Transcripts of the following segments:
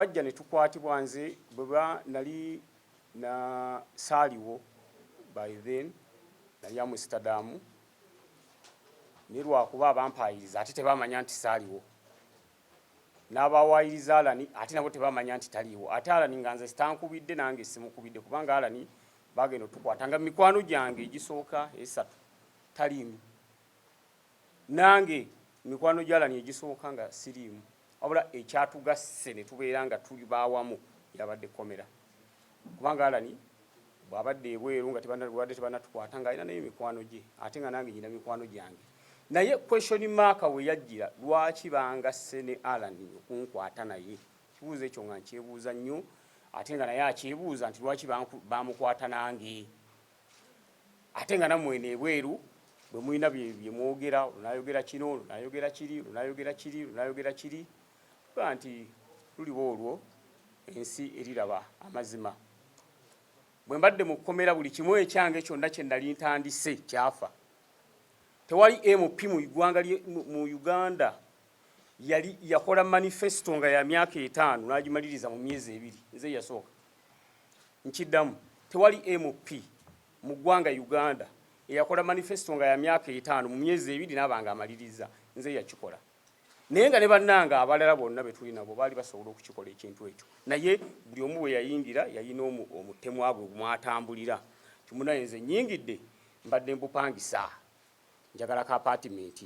Bajja ne tukwatibwa. Nze bwe nali na saaliwo by then, nali Amsterdam, naye lwakuba abampayiriza ate tebamanya nti saaliwo, n'abawayiriza Alani ate nabo tebamanya nti taliiwo. Ate Alani nga nze sitankubidde, nange simukubidde, kubanga Alani bagenda otukwata nga mikwano gyange egisooka esatu taliimu, nange mikwano gya Alani egisooka nga siriimu. Wabula ekyatugasse ne tubeera nga tuli bawamu yabadde komera, kubanga Alani bw'abadde ebweru nga tebadde tebanatukwata ng'alina naye mikwano gye, ate nga nange nyina mikwano gyange. Naye question mark we yajjira, lwaki bangasse ne Alani okunkwata? Naye kibuuzo ekyo nga nkyebuuza nnyo, ate nga naye akyebuuza nti lwaki bamukwata nange, ate nga nammwe ebweru bwe mulina bye mwogera, olunayogera kino, olunayogera kiri, olunayogera kiri, olunayogera kiri. Tugaa nti luliba olwo ensi eriraba amazima. Bwe mbadde mu kkomera, buli kimu ekyange kyonna kye nali ntandise kyafa. Tewali MP mu ggwanga mu Uganda yali yakola manifesto nga ya myaka 5 n'agimaliriza mu myezi 2. Nze yasooka. Nkiddamu, tewali MP mu ggwanga Uganda eyakola manifesto nga ya myaka 5, mu myezi 2 n'aba nga amaliriza. Nze yakikola. Naye nga ne bannange abalala bonna be tuli nabo baali basobola okukikola ekintu ekyo, naye buli omu bwe yayingira yalina omutemwa gwe mwatambulira. Kimunaye nze nyingidde mbadde mbupangisa, njagala ka apartment.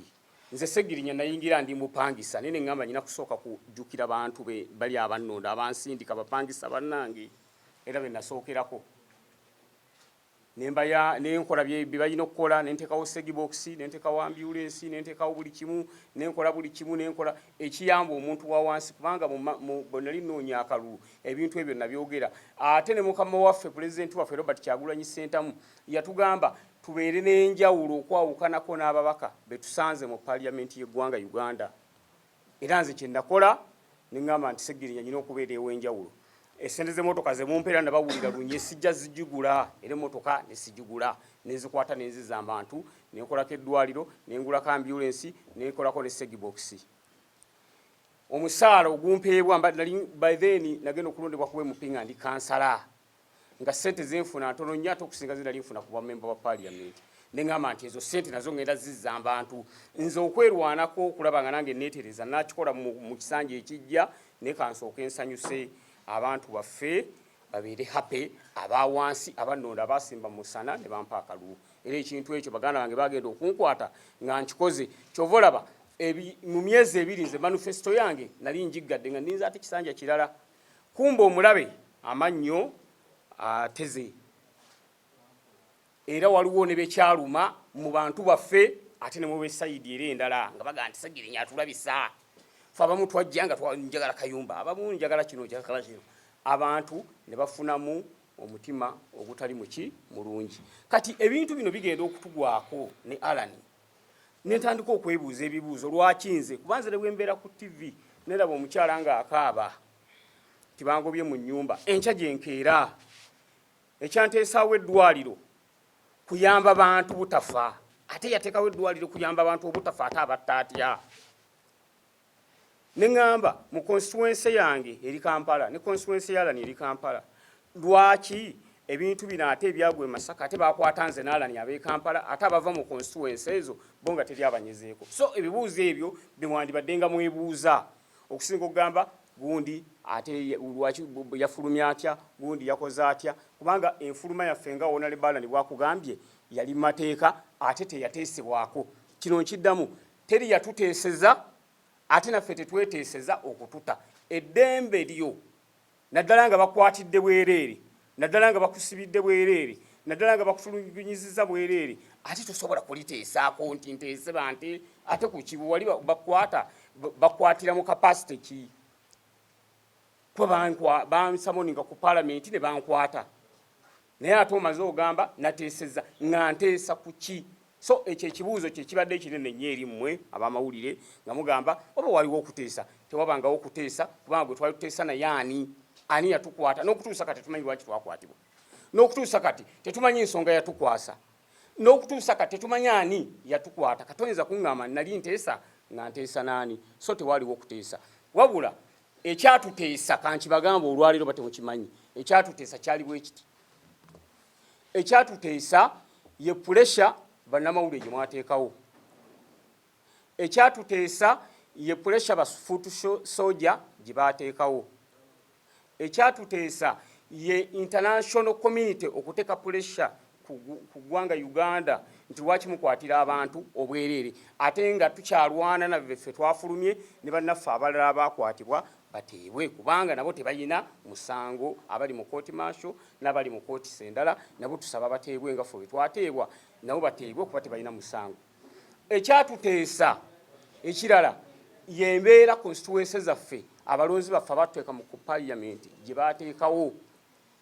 Nze Segirinya nayingira ndi mupangisa, naye neŋŋamba nyina kusooka kujjukira bantu be bali abannonda, abansindika, bapangisa bannange, era be nasookerako nembaya nenkola bye balina okukola, nentekawo segibox, nentekawo ambulance, nentekawo buli kimu, nenkola buli kimu, nenkola ekiyamba omuntu wa wansi, kubanga bwe nali nnoonya akalulu ebintu ebyo nabyogera. Ate ne mukama waffe, pulezidenti waffe Robert Kyagulanyi Ssentamu, yatugamba tubeere n'enjawulo okwawukanako n'ababaka betusanze mu paliyamenti y'eggwanga Uganda. Era nze kye nakola, neŋŋamba nti Segirinya nyina okubeera ew'enjawulo. Esente z'emmotoka zemumpeera nabawulira lunye, sijja zigigula, era emmotoka nesigigula, nenzikwata nenziza abantu, nenkolako eddwaliro, nengulako ambulance, nenkolako ne segibox. Omusaala ogumpeebwa, by then nagenda okulondebwa ku MP nga ndi kansala, nga sente zenfuna ntono nnyo ate okusinga zinali nfuna ku bwamemba wa parliament. Neŋŋamba nti ezo sente nazo ŋŋenda zizza abantu. Nze okwerwanako okulaba nga nange neetereza nakikola mu kisanja ekijja, naye kansooke nsanyuse abantu baffe, babeere happy, abawansi abannonda, abasimba musana ne bampa akalulu. Era ekintu ekyo baganda bange bagenda okunkwata nga nkikoze. Kyova olaba mu myezi 2 nze manifesto yange nali njiggadde, nga ninza ate kisanja kirala. Kumba omulabe amannyo ateze, era waliwo ne bekyaluma mu bantu baffe, ate ne mu be side era endala nga bagaa nti Segirinya atulabisa. Fe abamu twajja nga njagala kayumba, abamu njagala kino, njagala kino, abantu ne bafunamu omutima ogutali muki mulungi. Kati ebintu bino bigenda okutugwako ne Alani, nentandika okwebuuza ebibuuzo, lwaki nze? Kuba nze ne bwe mbeera ku TV neraba omukyala ng'akaaba tibangobye mu nnyumba, enkya gyenkeera ekyanteesaawo eddwaliro kuyamba bantu butafa, ate yateekawo eddwaliro kuyamba bantu obutafa, ate abatta atya? Neŋŋamba mu constituency yange eri Kampala ne constituency ya Alani eri Kampala, lwaki ebintu bino ate ebyagwa e Masaka ate bakwata nze n'Alani ab'e Kampala, ate abava mu constituency ezo bo nga teri abanyezeeko? So ebibuuzo ebyo bye nga mwebuuza okusinga okugamba gundi ate lwaki yafulumya atya, gundi yakoze atya, kubanga enfuluma yaffe nga Honorable Alani bwakugambye yali mateeka, ate teyateesebwako. Kino nkiddamu, teri yatuteeseza, ate naffe tetweteeseza okututa. Eddembe lyo, naddala nga bakwatidde bwereere, naddala nga bakusibidde bwereere, naddala nga bakutulugunyiziza bwereere, ate tosobola kuliteesaako nti nteese bante. Ate ku kibu wali bakwata, bakwatira mu capacity ki? Kuba bansummoninga ku palamenti ne bankwata, naye ate omaze ogamba nateeseza, nga nteesa ku ki? So ekyo ekibuuzo kyekibadde ekinene nnyo eri mmwe abamawulire, nga mugamba oba waliwo okuteesa. Tewabangawo okuteesa, kubanga gwe twali tuteesa naye ani? Ani yatukwata? N'okutuusa kati tetumanyi lwaki twakwatibwa, n'okutuusa kati tetumanyi nsonga yatukwasa, n'okutuusa kati tetumanyi ani yatukwata. Katoyinza kuŋŋamba nali nteesa, nga nteesa naani? So tewaliwo okuteesa, wabula Ekyatuteesa kankibagamba olwaleero batemukimanyi, ekyatuteesa kyali bwe kiti. Ekyatuteesa ye pressure bannamawulire gye mwateekawo. Ekyatuteesa ye pressure ba foot soldier gye baateekawo. Ekyatuteesa ye international community okuteeka pressure ku ggwanga Uganda nti lwaki mukwatira abantu obwereere ate nga tukyalwana naffe ffe twafulumye ne bannaffe abalala abakwatibwa bateebwe kubanga nabo tebalina musango, abali mu kooti maasho n'abali mu kooti endala nabo tusaba bateebwe nga ffe bwe twateebwa, nabo bateebwe kuba tebalina musango. Ekyatuteesa ekirala y'embeera constituency zaffe abalonzi baffe abatuteeka mu ku parliament gye baateekawo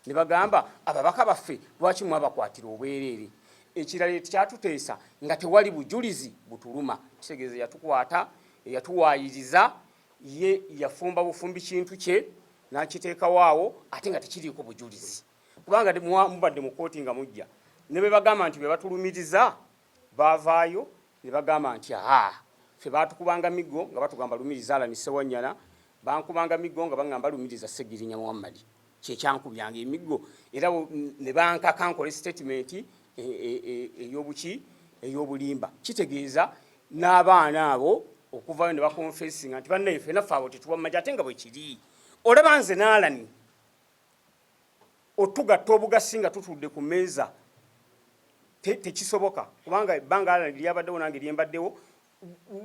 ne bagamba ababaka baffe lwaki mwabakwatira obwereere. Ekirala ekyatuteesa nga tewali bujulizi butuluma, kitegeeza yatukwata eyatuwaayiriza ye yafumba bufumbi kintu kye n'akiteekawo awo ate nga tekiriiko bujulizi, kubanga mubadde mu kooti nga mujja ne bwe bagamba nti bwe batulumiriza baavaayo ne bagamba nti aa ffe baatukubanga miggo nga batugamba lumiriza Allan Ssewanyana, bankubanga miggo nga baŋŋamba lumiriza Ssegirinya Muhammad, kyekyankubyanga emiggo era ne bankaka nkole statement ey'obuki ey'obulimba. Kitegeeza n'abaana abo okuvayo ne bakonfesinga nti bannaye ffenna ffe abo tetubamanyi ate nga bwe kiri. Olaba nze n'Allan otugatta obugasi nga tutudde ku mmeeza tekisoboka, kubanga ebbanga Allan lyabaddewo nange lyembaddewo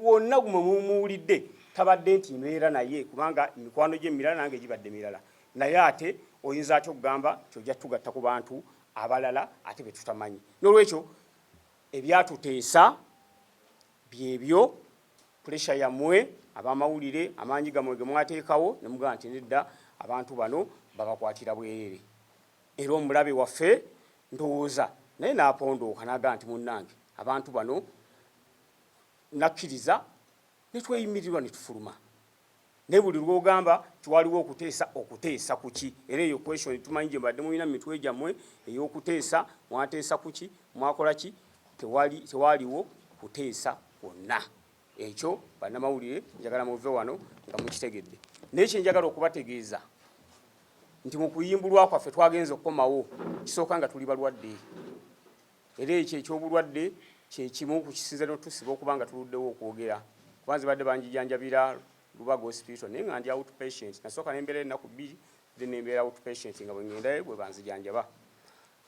wonna gumwe mumuwulidde tabadde nti mbeera naye, kubanga emikwano gye mirala nange gibadde mirala, naye ate oyinza atya okugamba nti ojja tugatta ku bantu abalala ate be tutamanyi. N'olwekyo ebyatuteesa byebyo, pressure yammwe ab'amawulire, amaanyi gammwe ge mwateekawo ne mugamba nti nedda abantu bano babakwatira bwereere. Era omulabe waffe ndowooza naye n'apondooka n'agamba nti munnange abantu bano, nakkiriza ne tweyimirirwa ne tufuluma. Naye buli lw'ogamba nti waliwo okuteesa, okuteesa kuki? Era eyo question tumanyi gye mbadde mulina mu mitwe gyammwe ey'okuteesa, mwateesa kuki, mwakola ki? Tewali, tewaliwo kuteesa kwonna. Ekyo bannamawulire njagala muve wano nga mukitegedde. Naye kye njagala okubategeeza nti mu kuyimbulwa kwaffe twagenze okukomawo kisooka nga tuli balwadde, era ekyo eky'obulwadde kye kimu ku kisinze n'otusiba okuba nga tuluddewo okwogera, kuba nze badde banjijanjabira Lubaga Hospital naye nga ndi outpatient. Nasooka ne mbeerayo ennaku 2, then ne mbeera outpatient nga bwe ngendayo bwe banzijanjaba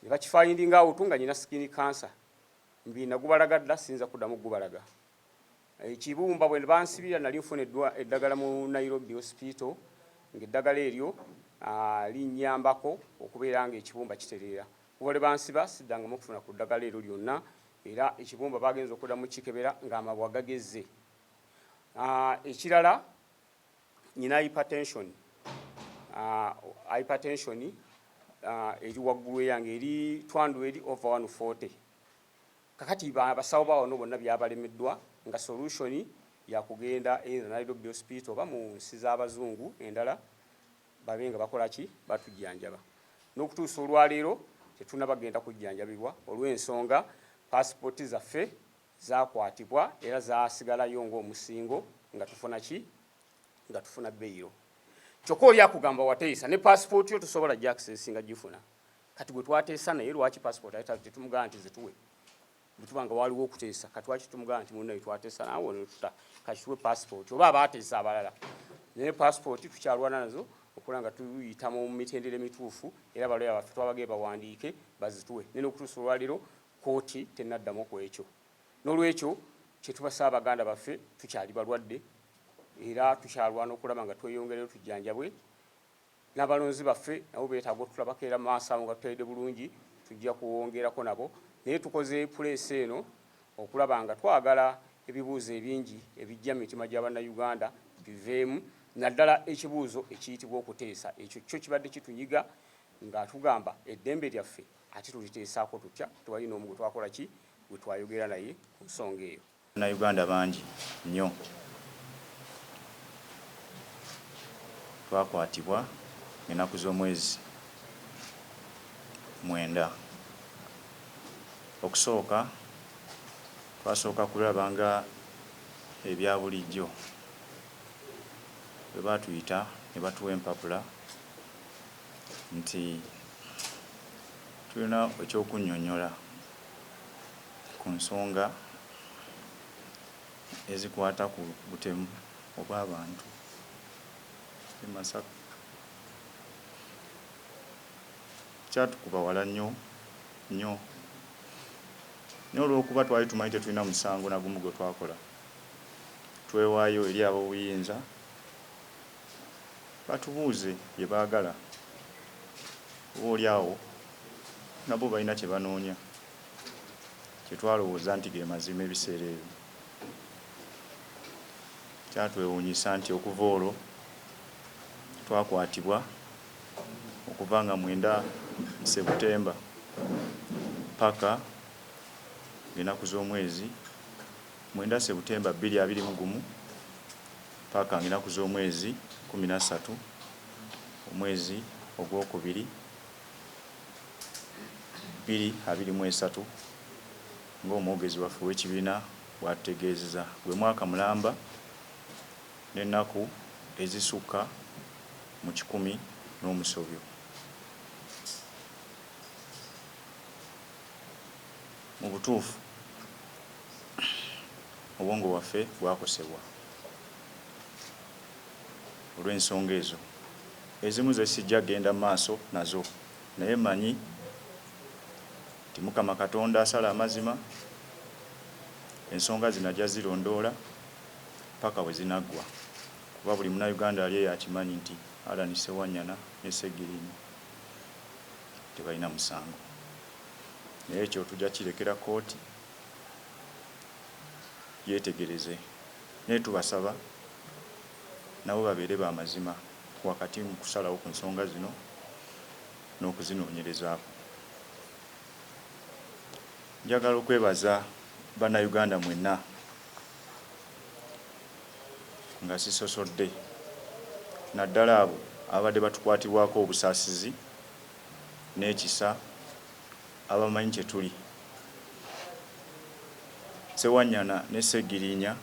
ne bakifindinga out nga nyina skin cancer. Mbi nagubalaga dda, siyinza kuddamu kugubalaga. Ekibumba bwe bansibira nali nfuna eddagala mu Nairobi Hospital, ng'eddagala eryo linnyambako okubeera ng'ekibumba kitereera. Kuva lwe bansiba siddangamu okufuna ku ddagala eryo lyonna, era ekibumba baagenze okuddamu kukikebera ng'amabwa gagezze. Ekirala nyina hypertension, hypertension eri waggulu eyange eri twandu eri over 140. Kakati abasawo ba wano bonna byabalemeddwa nga solution yakugenda either Nairobi Hospital oba mu nsi z'abazungu endala babe nga bakola ki, batujjanjaba. N'okutuusa olwaleero tetunnaba kugenda kujjanjabibwa olw'ensonga paasipooti zaffe zakwatibwa era zasigalayo ng'omusingo nga tufuna ki, nga tufuna beyiro. Kyokka oli akugamba wateesa ne paasipooti yo tosobola gy'accessinga gifuna. Kati gwe twateesa naye lwaki paasipooti ate tetumugamba nti zituwe? Bwe tuba nga waliwo okuteesa, kati lwaki tumugamba nti munnaye twateesa naawe ne tuta, kati tuwe paasipooti oba abaateesa abalala. Naye paasipooti tukyalwana nazo okulaba nga tuyita mu mitendera emituufu, era balooya baffe twabagambye bawandiike bazituwe. Naye n'okutuusa olwaleero kkooti tennaddamu ku ekyo. Noolwekyo kye tubasaba baganda baffe, tukyali balwadde era tukyalwana okulaba nga tweyongerayo tujjanjabwe. N'abalonzi baffe nabo beetaaga otulabako era maaso awo nga tuteredde bulungi tujja kwongerako nabo. Naye tukoze puleesi eno okulaba nga twagala ebibuuzo ebingi ebijja mu mitima gya Bannayuganda biveemu, naddala ekibuuzo ekiyitibwa okuteesa. Ekyo kyo kibadde kitunyiga nga tugamba eddembe lyaffe ate tuliteesaako tutya? Tewali n'omu gwe twakola ki, gwe twayogera naye ku nsonga eyo. Bannayuganda bangi nnyo twakwatibwa ng'ennaku z'omwezi 9. Okusooka twasooka kulaba nga ebya bulijjo bwe baatuyita ne ne batuwa empapula nti tulina ekyokunnyonnyola ku nsonga ezikwata ku butemu obw'abantu e Masaka. Kyatukuba wala nnyo nnyo, naye olw'okuba twali tumanyi tetulina musango na gumu gwe twakola, twewaayo eri ab'obuyinza batubuuze bye baagala, oba oli awo nabo balina kye banoonya kye twalowooza nti ge mazima ebiseera ebyo. Kyatwewuunyisa nti okuva olwo twakwatibwa okuva nga 9 Sebutemba paka ng'ennaku z'omwezi 9 Sebutemba 2021 paka ng'ennaku z'omwezi 13 omwezi ogwokubiri 2023 ng'omwogezi waffe w'ekibiina bw'atutegeezezza, gwe mwaka mulamba n'ennaku ezisukka mu 100 n'omusobyo. Mu butuufu obwongo bwaffe bwakosebwa olw'ensonga ezo ezimu ze sijja kugenda mu maaso nazo, naye mmanyi nti Mukama Katonda asala amazima, ensonga zino ajja zirondoola paka we zinaggwa, kuba buli Munnayuganda ali eyo akimanyi nti Allan Ssewanyana ne Ssegirinya tebalina musango. Naye ekyo tujja kirekera kkooti yeetegereze, naye tubasaba nabo babeere ba mazima wakati mu kusalawo ku nsonga zino n'okuzinoonyerezaako. Njagala okwebaza Bannayuganda mwenna nga sisosodde, naddala abo ababadde batukwatibwako obusaasizi n'ekisa abamanyi kye tuli. Ssewanyana ne Ssegirinya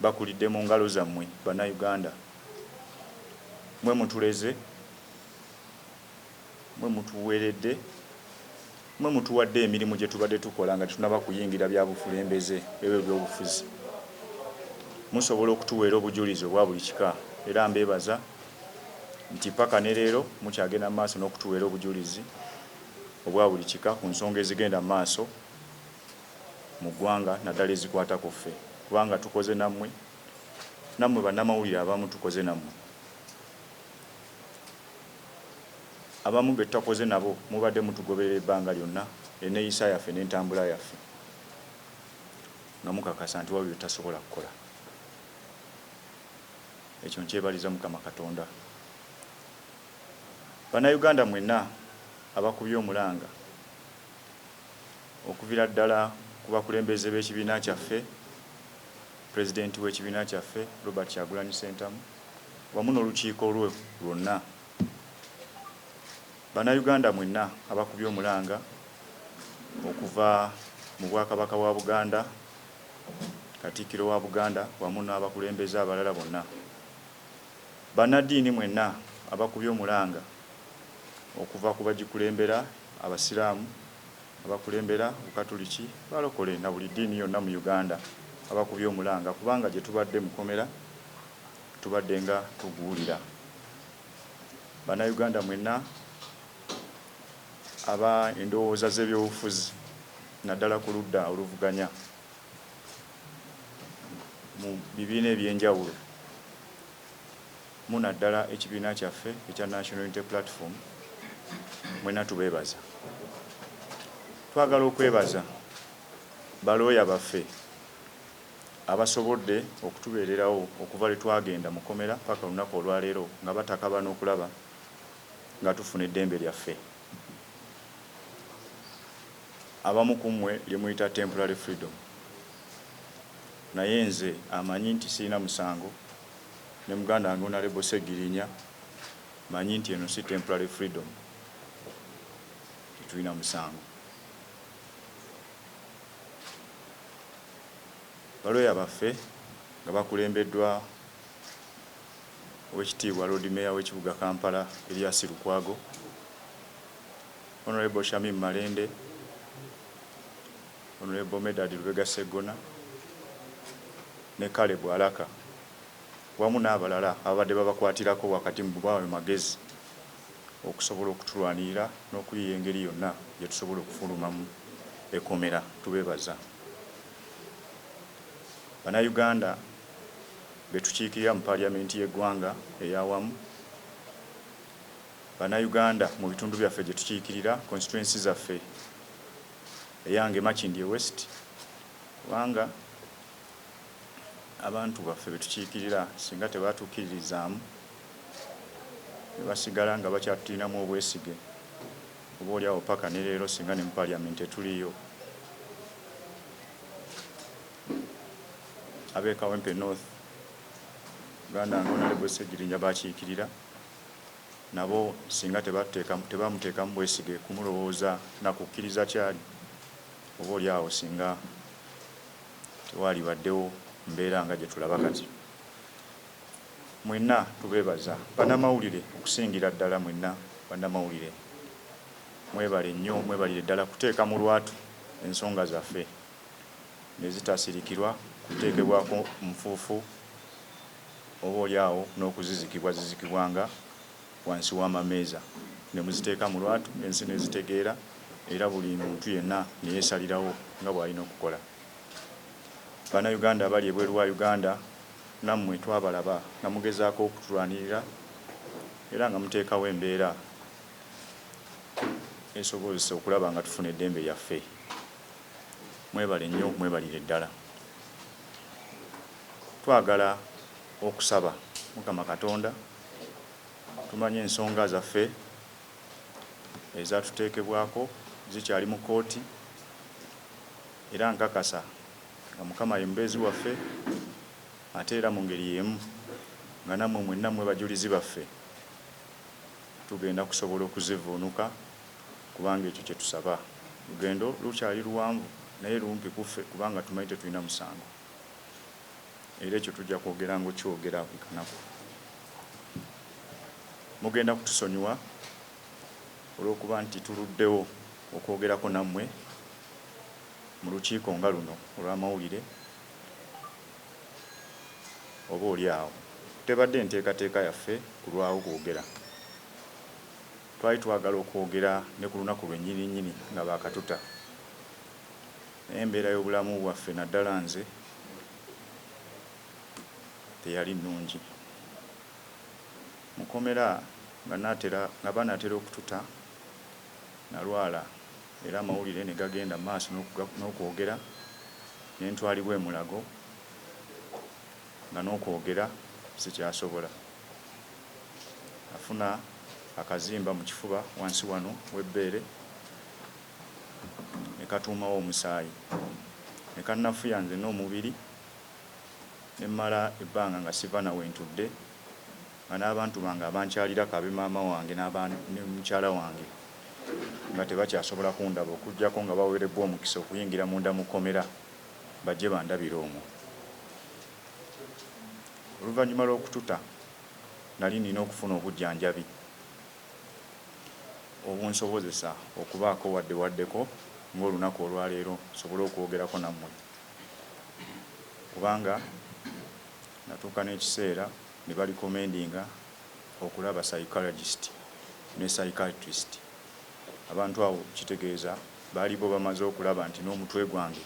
bakulidde mu ngalo zammwe Bannayuganda. Mwe mutuleze, mwe mutuweredde, mwe mutuwadde emirimu gye tubadde tukola nga tetunnaba kuyingira bya bukulembeze ebyo ebyobufuzi. Musobola okutuweera obujulizi obwa buli kika, era mbeebaza nti paka ne leero mukyagenda mu maaso n'okutuweera obujulizi obwa buli kika ku nsonga ezigenda mu maaso mu ggwanga, naddala ezikwata ku ffe, kubanga tukoze nammwe, nammwe bannamawulire abamu tukoze nammwe, abamu be tutakoze nabo mubadde mutugoberera ebbanga lyonna, enneeyisa yaffe n'entambula yaffe, nga mukakasa nti waliwo bye tutasobola kukola. Ekyo nkyebaliza Mukama Katonda. Bannayuganda mwenna abakubye omulanga okuvira ddala ku bakulembeze b'ekibiina kyaffe, Pulezidenti w'ekibiina kyaffe Robert Kyagulanyi Ssentamu wamu n'olukiiko lwe lwonna. Bannayuganda mwenna abakubye omulanga okuva mu Bwakabaka bwa Buganda, Katikkiro wa Buganda wamu n'abakulembeze abalala bonna. Bannaddiini mwenna abakubye omulanga okuva ku bagikulembera Abasiraamu, abakulembera Bukatuliki, Balokole na buli ddiini yonna mu Uganda abakubye omulanga, kubanga gye tubadde mu kkomera tubadde nga tuguwulira. Bannayuganda mwenna aba endowooza z'ebyobufuzi naddala ku ludda oluvuganya mu bibiina eby'enjawulo mu naddala ekibiina kyaffe ekya National Unity Platform, mwenna tubeebaza. Twagala okwebaza balooya baffe abasobodde okutubeererawo okuva lwe twagenda mu kkomera paka olunaku olwaleero nga batakabana okulaba nga tufuna eddembe lyaffe. Abamu ku mmwe lye muyita temporary freedom, naye nze amanyi nti sirina musango ne muganda wange Honorable Ssegirinya, manyi nti eno si temporary freedom, tetulina musango. Balooya baffe nga bakulembeddwa Owekitiibwa Lord Mayor w'ekibuga Kampala Erias Lukwago, Honorable Shamim Malende, Honorable Medard Lubega Sseggona ne Caleb Alaka wamu n'abalala ababadde babakwatirako wakati mu bawe magezi okusobola okutulwanirira n'okuyiiya engeri yonna gye tusobola okufulumamu ekkomera. Tubeebaza. Bannayuganda be tukiikirira mu Parliament y'eggwanga ey'awamu, Bannayuganda mu bitundu byaffe gye tukiikirira, constituency zaffe, eyange Makindye West, kubanga abantu baffe be tukiikirira singa tebatukkiririzaamu ne basigala nga bakyatulinamu obwesige, oba oli awo paka ne leero singa ne mu Parliament tetuliiyo. Ab'e Kawempe North, Uganda nga Honorable Ssegirinya bakiikirira, nabo singa tebamuteekamu bwesige kumulowooza na kukkiriza kyali, oba oli awo singa tewalibaddewo mbeera nga gye tulaba kati. Mwenna tubeebaza. Bannamawulire okusingira ddala, mwenna bannamawulire mwebale nnyo, mwebalire ddala kuteeka mu lwatu ensonga zaffe ne zitasirikirwa kuteekebwako nfuufu oba oli awo n'okuzizikibwa zizikibwanga wansi w'amameeza, ne muziteeka mu lwatu ensi nezitegeera era buli muntu yenna ne yeesalirawo nga bw'alina okukola. Bannayuganda abali ebweru wa Uganda, nammwe twabalaba nga mugezaako okutulwanirira era nga muteekawo embeera esobozesa okulaba nga tufuna eddembe lyaffe. Mwebale nnyo, mwebalire ddala. Twagala okusaba Mukama Katonda tumanye ensonga zaffe ezatuteekebwako zikyali mu kkooti, era nkakasa nga Mukama ye mubeezi waffe, ate era mu ngeri y'emu nga nammwe mwenna mmwe bajulizi baffe, tugenda kusobola okuzivvuunuka kubanga ekyo kye tusaba. Lugendo lukyali luwanvu naye lumpi ku ffe kubanga tumanyi tetulina musango, era ekyo tujja kwogera ng'okyogera buli kanaku. Mugenda kutusonyiwa olw'okuba nti tuluddewo okwogerako nammwe mu lukiiko nga luno olw'amawulire oba oli awo. Tebadde nteekateeka yaffe kulwawo kwogera. Twali twagala okwogera ne ku lunaku lwennyini nnyini nga baakatuta, naye embeera y'obulamu bwaffe naddala nze teyali nnungi. Mukomera nga banaatera okututa nalwala era amawulire ne gagenda mu maaso n'okwogera ne ntwalibwa e Mulago nga n'okwogera sikyasobola. Nafuna akazimba mu kifuba wansi wano w'ebbeere ne katuumawo omusaayi ne kannafuya nzenna omubiri ne mmala ebbanga nga siva na we ntudde nga n'abantu bange abankyalira kabe maama wange ne mukyala wange nga tebakyasobola kundaba okuggyako nga baweerebbwa omukisa okuyingira munda mu kkomera bajje bandabire omwo. Oluvannyuma lw'okututa nali nina okufuna obujjanjabi obunsobozesa okubaako wadde waddeko ng'olunaku olwaleero nsobole okwogerako nammwe, kubanga natuuka n'ekiseera ne barecommendinga okulaba psychologist ne psychiatrist. Abantu abo kitegeeza baali bo bamaze okulaba nti n'omutwe gwange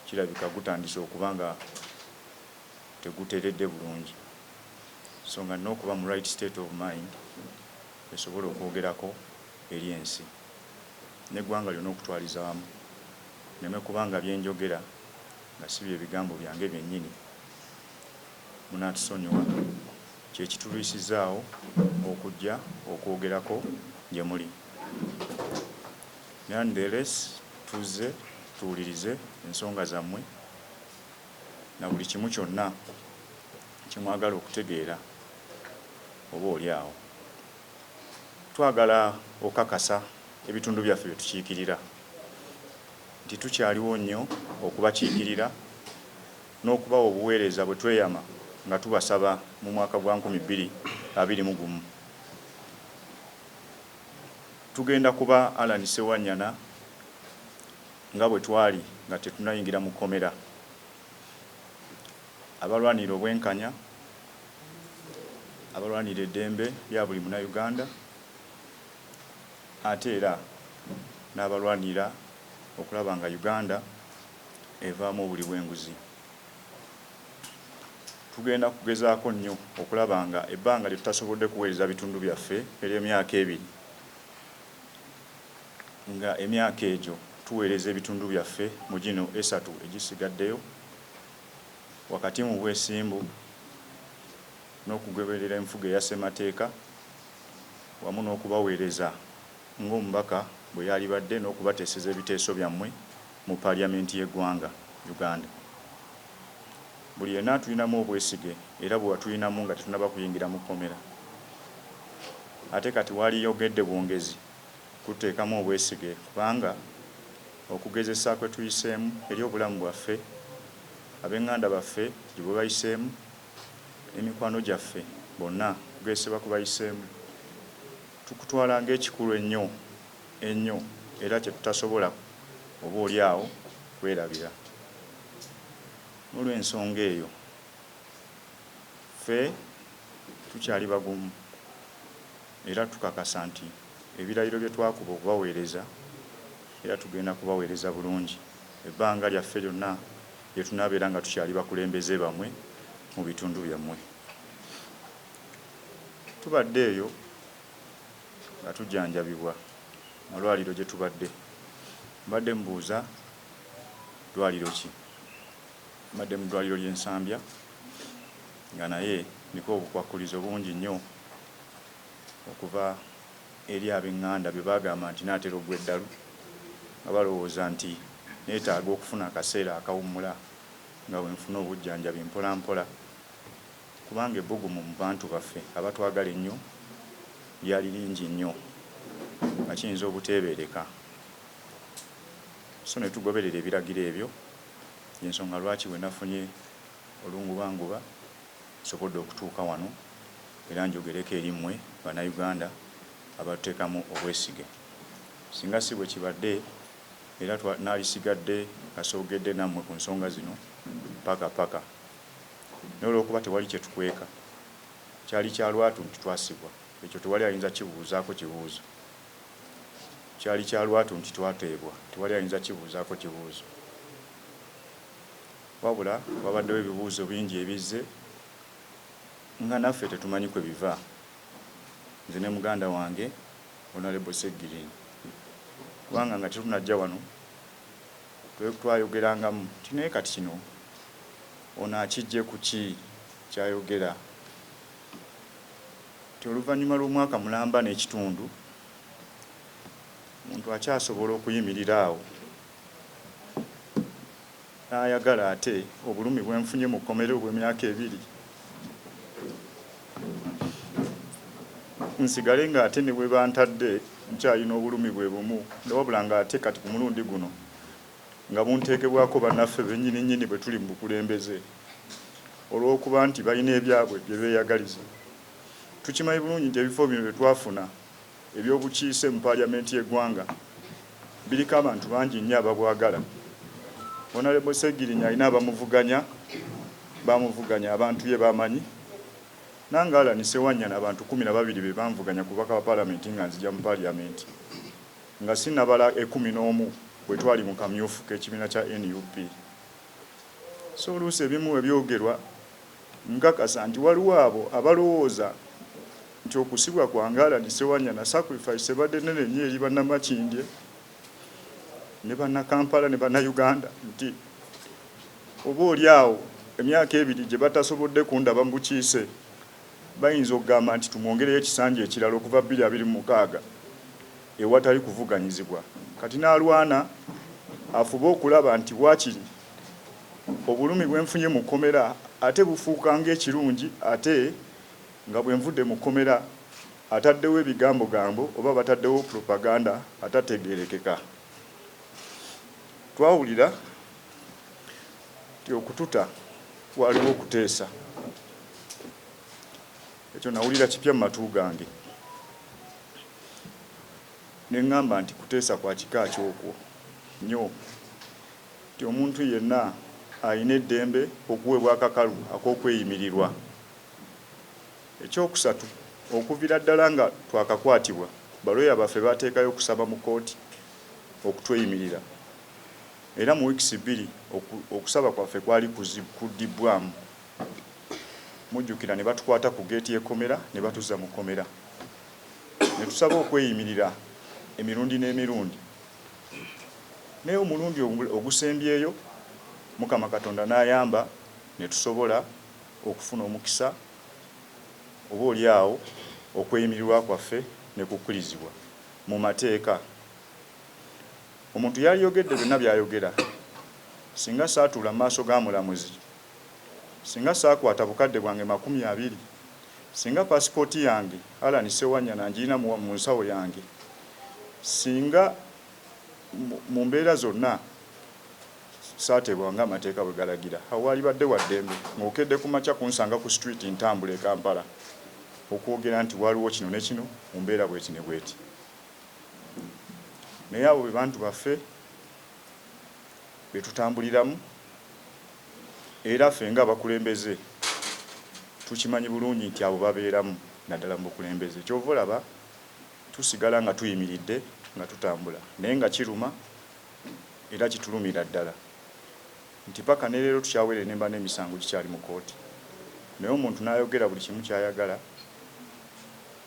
kirabika gutandise okuba nga teguteredde bulungi, so nga nina okuba mu right state of mind esobola okwogerako eri ensi n'eggwanga lyonna okutwaliza wamu, nneme kuba nga bye njogera nga si bye bigambo byange byennyini. Munaatusonyiwa kye kitulwisizzaawo okujja okwogerako gye muli. Nonetheless, tuzze tuwulirize ensonga zammwe na buli kimu kyonna kye mwagala okutegeera oba oli awo. Twagala okakasa ebitundu byaffe bye tukiikirira nti tukyaliwo nnyo okubakiikirira n'okubawa obuweereza bwe tweyama nga tubasaba mu mwaka gwa 2021. Tugenda kuba Allan Ssewanyana nga bwe twali nga tetunayingira mu kkomera, abalwanirira obwenkanya, abalwanirira eddembe lya buli Munnayuganda, ate era n'abalwanirira okulaba nga Uganda evaamu obuli bw'enguzi. Tugenda kugezaako nnyo okulaba nga ebbanga lye tutasobodde kuweereza bitundu byaffe ery'emyaka 2, nga emyaka egyo tuweereza ebitundu byaffe mu gino 3 egisigaddeyo, wakati mu bwesimbu n'okugoberera enfuga eya ssemateeka wamu n'okubaweereza ng'omubaka bwe yalibadde n'okubateeseza ebiteeso byammwe mu Parliament y'eggwanga Uganda. Buli yenna atulinamu obwesige era bwe watulinamu nga tetunaba kuyingira mu kkomera. Ate kati waliyogedde bwongezi kuteekamu obwesige kubanga okugezesa kwe tuyiseemu eri obulamu bwaffe, ab'enganda baffe gye bwe bayiseemu, n'emikwano gyaffe bonna okugezesebwa kwe bayiseemu, tukutwala ng'ekikulu ennyo ennyo era kye tutasobola oba oli awo kwerabira. N'olw'ensonga eyo, ffe tukyali bagumu era tukakasa nti ebirayiro bye twakuba okubaweereza era tugenda kubaweereza bulungi ebbanga lyaffe lyonna lye tunaabeera nga tukyali bakulembeze bammwe mu bitundu byammwe. Tubadde eyo nga tujjanjabibwa malwaliro gye tubadde. Mbadde mubuuza ddwaliro ki? Mbadde mu ddwaliro ly'e Nsambya nga naye ndiko obukwakkulizo bungi nnyo okuva eri ab'enganda bye baagamba nti naatera okugwa eddalu, nga balowooza nti neetaaga okufuna akaseera akawummula nga bwe nfuna obujjanjabi mpola mpola, kubanga ebbugumu mu bantu baffe abatwagala ennyo lyali lingi nnyo nga kiyinza obuteebeereka. So ne tugoberera ebiragiro ebyo, y'ensonga lwaki bwe nafunye olungubanguba nsobodde okutuuka wano era njogereko eri mmwe Bannayuganda abatuteekamu obwesige. Singa si bwe kibadde era naalisigadde nga soogedde nammwe ku nsonga zino paka paka. Naye olw'okuba tewali kye tukweka, kyali kya lwatu nti twasibwa, ekyo tewali ayinza kukibuuzaako kibuuzo. Kyali kya lwatu nti twateebwa, tewali ayinza kukibuuzaako kibuuzo. Wabula wabaddewo ebibuuzo bingi ebizze nga naffe tetumanyi kwe biva, nze ne muganda wange Honorable Ssegirinya, kubanga nga tetunajja wano twayogerangamu nti naye kati kino ono akijje ku ki ky'ayogera, nti oluvannyuma lw'omwaka mulamba n'ekitundu omuntu akyasobola okuyimirira awo n'ayagala ate obulumi bwe nfunye mu kkomera obw'emyaka 2 nsigale ng'ate ne bwe bantadde nkyalina obulumi bwe bumu, wabula ng'ate kati ku mulundi guno nga bunteekebwako bannaffe bennyini nnyini bwe tuli mu bukulembeze olw'okuba nti balina ebyabwe bye beeyagaliza. Tukimanyi bulungi nti ebifo bino bye twafuna eby'obukiise mu Parliament y'eggwanga biriko abantu bangi nnyo ababwagala. Honorable Ssegirinya alina abamuvuganya, bamuvuganya abantu ye bamanyi. Nange Allan Ssewanyana abantu 12 be banvuganya ku bubaka bwa Parliament nga nzija mu Parliament, nga sinnabala 11 bwe twali mu kamyufu k'ekibiina kya nup. So oluusi ebimu ebyogerwa nkakasa nti waliwo abo abalowooza nti okusibwa kwange Allan Ssewanyana sacrifice ebadde nnene nnyo eri Bannamakindye ne Bannakampala ne Bannayuganda, nti oba oli awo emyaka 2 gye batasobodde kundaba mu bukiise bayinza okugamba nti tumwongereyo ekisanja ekirala okuva 2026 ewatali kuvuganyizibwa. Kati n'alwana afube okulaba nti waakiri obulumi bwe nfunye mu kkomera ate bufuuka ng'ekirungi, ate nga bwe nvudde mu kkomera ataddewo ebigambogambo oba bataddewo propaganda atategeerekeka. Twawulira nti okututa waaliwo okuteesa. Ekyo nawulira kipya mu matu gange. Ne ŋŋamba nti kuteesa kwa kika ki okwo nnyo nti omuntu yenna alina eddembe okuweebwa akakalu ak'okweyimirirwa. Ekyokusatu, okuvira ddala nga twakakwatibwa, balooya baffe baateekayo okusaba mu kkooti okutweyimirira era mu wiikisi bbiri okusaba kwaffe kwali kuddibbwamu. Mujjukira ne batukwata ku ggeeti y'ekkomera ne batuzza mu kkomera ne tusaba okweyimirira emirundi n'emirundi. Naye omulundi ogusembyeyo Mukama Katonda n'ayamba ne tusobola okufuna omukisa oba oli awo okweyimirirwa kwaffe ne kukkirizibwa mu mateeka. Omuntu yaliyogedde byonna by'ayogera singa saatuula mu maaso ga mulamuzi, singa saakwata bukadde bwange 20, singa paasipooti yange Allan Ssewanyana ngirina mu nsawo yange, singa mu mbeera zonna saateebwa ng'amateeka bwe galagira, awo waalibadde wa ddembe ng'okedde ku makya kunsanga ku street ntambula e Kampala okwogera nti waaliwo kino ne kino mu mbeera bweti ne bweti. Naye abo be bantu baffe be tutambuliramu era ffe ng'abakulembeze tukimanyi bulungi nti abo babeeramu naddala mu bukulembeze. Ky'ova olaba tusigala nga tuyimiridde nga tutambula naye nga kiruma era kitulumira ddala nti paka ne leero tukyawerenemba n'emisango gikyali mu kkooti naye omuntu n'ayogera buli kimu ky'ayagala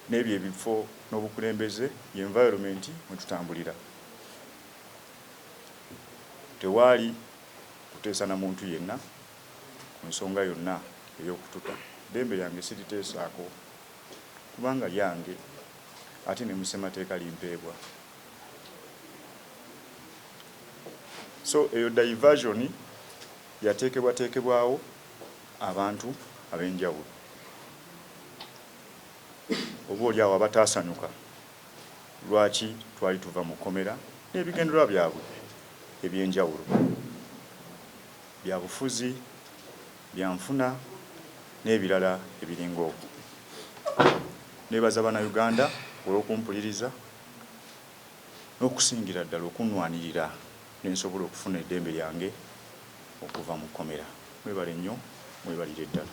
n'ebyo ebifo n'obukulembeze ye environment mwe tutambulira. Tewaali kuteesa na muntu yenna ku nsonga yonna ey'okututa. Ddembe lyange siriteesaako kubanga lyange ate ne mu ssemateeka limpeebwa. So eyo diversion yateekebwateekebwawo abantu ab'enjawulo oba oli awo abataasanyuka lwaki twali tuva mu kkomera n'ebigendererwa byabwe eby'enjawulo bya bufuzi, bya nfuna n'ebirala ebiringa okwo. Neebaza Bannayuganda olw'okumpuliriza n'okusingira ddala okunnwanirira ne nsobola okufuna eddembe lyange okuva mu kkomera. Mwebale nnyo, mwebalire ddala.